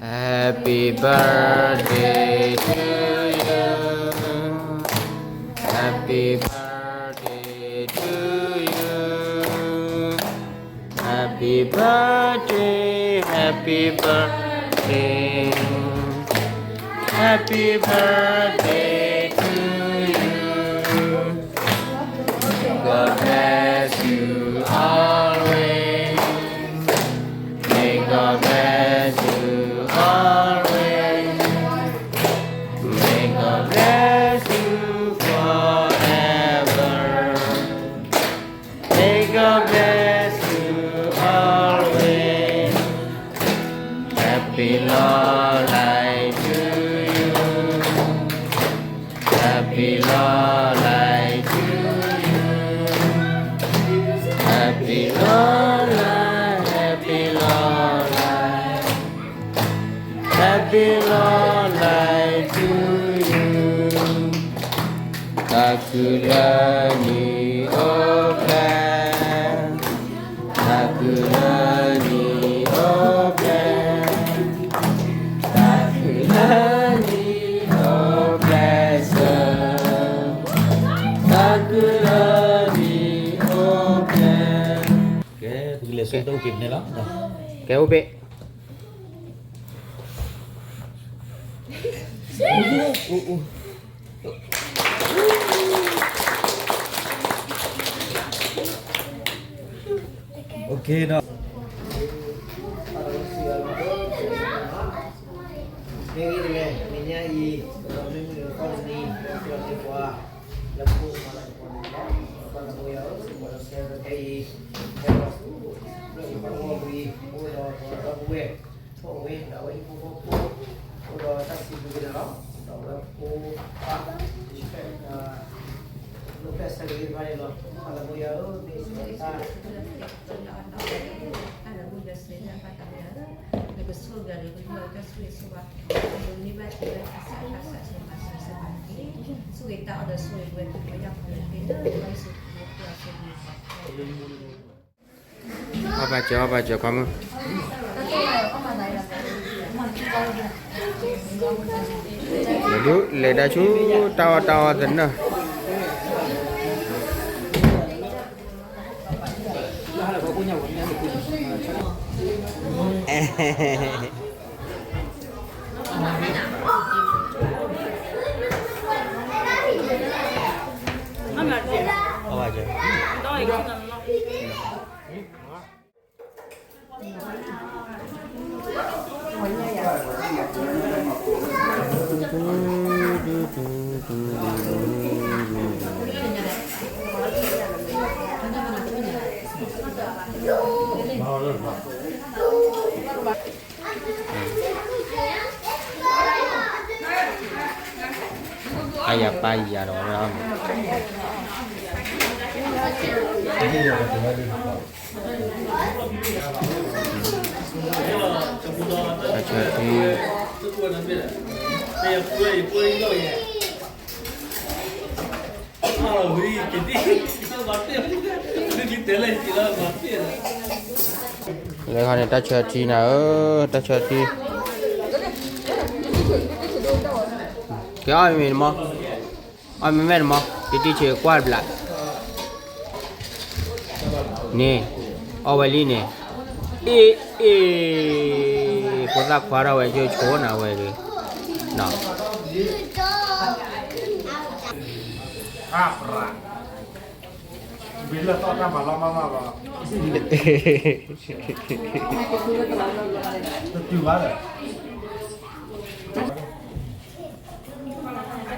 Happy birthday to you. Happy birthday to you. Happy birthday, happy birthday. Happy birthday to you. God bless you always. May God bless you always. May God bless you forever. May God bless you always. Happy long life to you. Happy long life to you. Happy long life, happy long life. Happy long life to you. တၢ်ခုလၢနံၣ်အိၣ်ဖျဲၣ်, တၢ်ခုလၢနံၣ်အိၣ်ဖျဲၣ်, တၢ်ခုလၢနံၣ်အိၣ် ကဲအိၣ်ဘ့ၣ် OK ဒီး မ့ၢ်ဂ့ၤတဂ့ၤ မဲာ်ညါအံၤ ကဒီးမ့ၢ်မုၢ်ဒီးသီတနံၤ ဒီးကဒီးန့ၢ်ပှၤ လၢပဖိမၤလၤကပီၤန့ၣ်လီၤ. ပၢ်သးဘိယွၤဧၢ စ့ၢ်ကီးဒီးဆၢကတီၢ်ခဲအံၤ ဟဲလီၤဆူ လၢယပှၤဂီၢ်ဝံၤ အိၣ်ဒီးပှၤဒီပုၢ်ဝဲၢ် ထိၣ်ဝဲ ဒီးအဝဲဟံၣ်ဖိဃီဖိ အိၣ်ဒီးတၢ်စံးဘျုးက့ၤနၤလီၤ. ဒီးအဝဲဖိခွါ လိာ်ဖျဲၣ်ဆၢက့ၤသ့ၣ်တဖၣ်န့ၣ်လီၤ. ပၢ်သးဘိယွၤဧၢ မ့ၢ်စ့ၢ်ကီးတၢ် အီၣ်ဘၣ်စၢၤ အီၣ်ဘၣ်စၢၤ ခွါမုၣ်, လဲၤဒုး လဲၤဒါဆူ တၢ်အီၣ်တၢ်အီသနၢၣ် အီၣ်ဘၣ်စၢၤ အါယၤပၢ်ယၤဒီး တၢ်ဆၢထံ လၢခီန့ၣ် တၢ်ဆၢထံနၤဧၢ, တၢ်ဆၢထံ, ကဲအီၣ်မ့ၢ်နမီၢ်, အီၣ်မ့ၢ်မဲာ်နမီၢ်, တံၤတံၤဆ့းကွၢ်တဘျး, န့ၣ်, အီၣ်ဝဲလံန့ၣ်, အ့ၣ်, အ့ၣ်, ဖိသၣ်ခွါထီၣ်ဝဲယိၣ်ဆိနၤဝဲဂ့ၤ, နီၤ ဘ့ၣ်လၢသီၣ်တၢ်မၤလီၤမးမးဘၣ်, တတုၤဘၣ်ဒီး,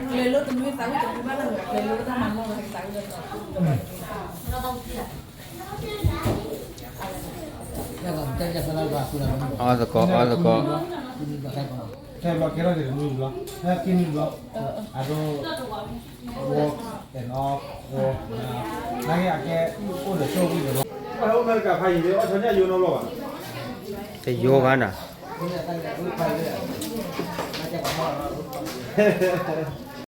ကျဲၤလိတနွံသးဝံၣ်တနွံဘၣ်လၢ ကျဲၤလိတၢ်မၤလီၢ်လၢသးဝံၣ်လၢသီၣ်, အီၣ်သကိး အီၣ်သကိး, ထဲဘျီကဲထီၣ်က့ၤတနွံဘျီ, ဟဲက့ၤနွံဘျီ, အဒိ work and off, work and off, နာ်က့အကဲ အိၣ်ဒီးဆိၣ်ဝံၤဒီးလီၤ, အိၣ်မဲရကၤဖးယံၤလၢအီၣ်ဆီညၣ်ယိနီတဘျီဘၣ်, တယိဘၣ်နီၤ, ဟဲ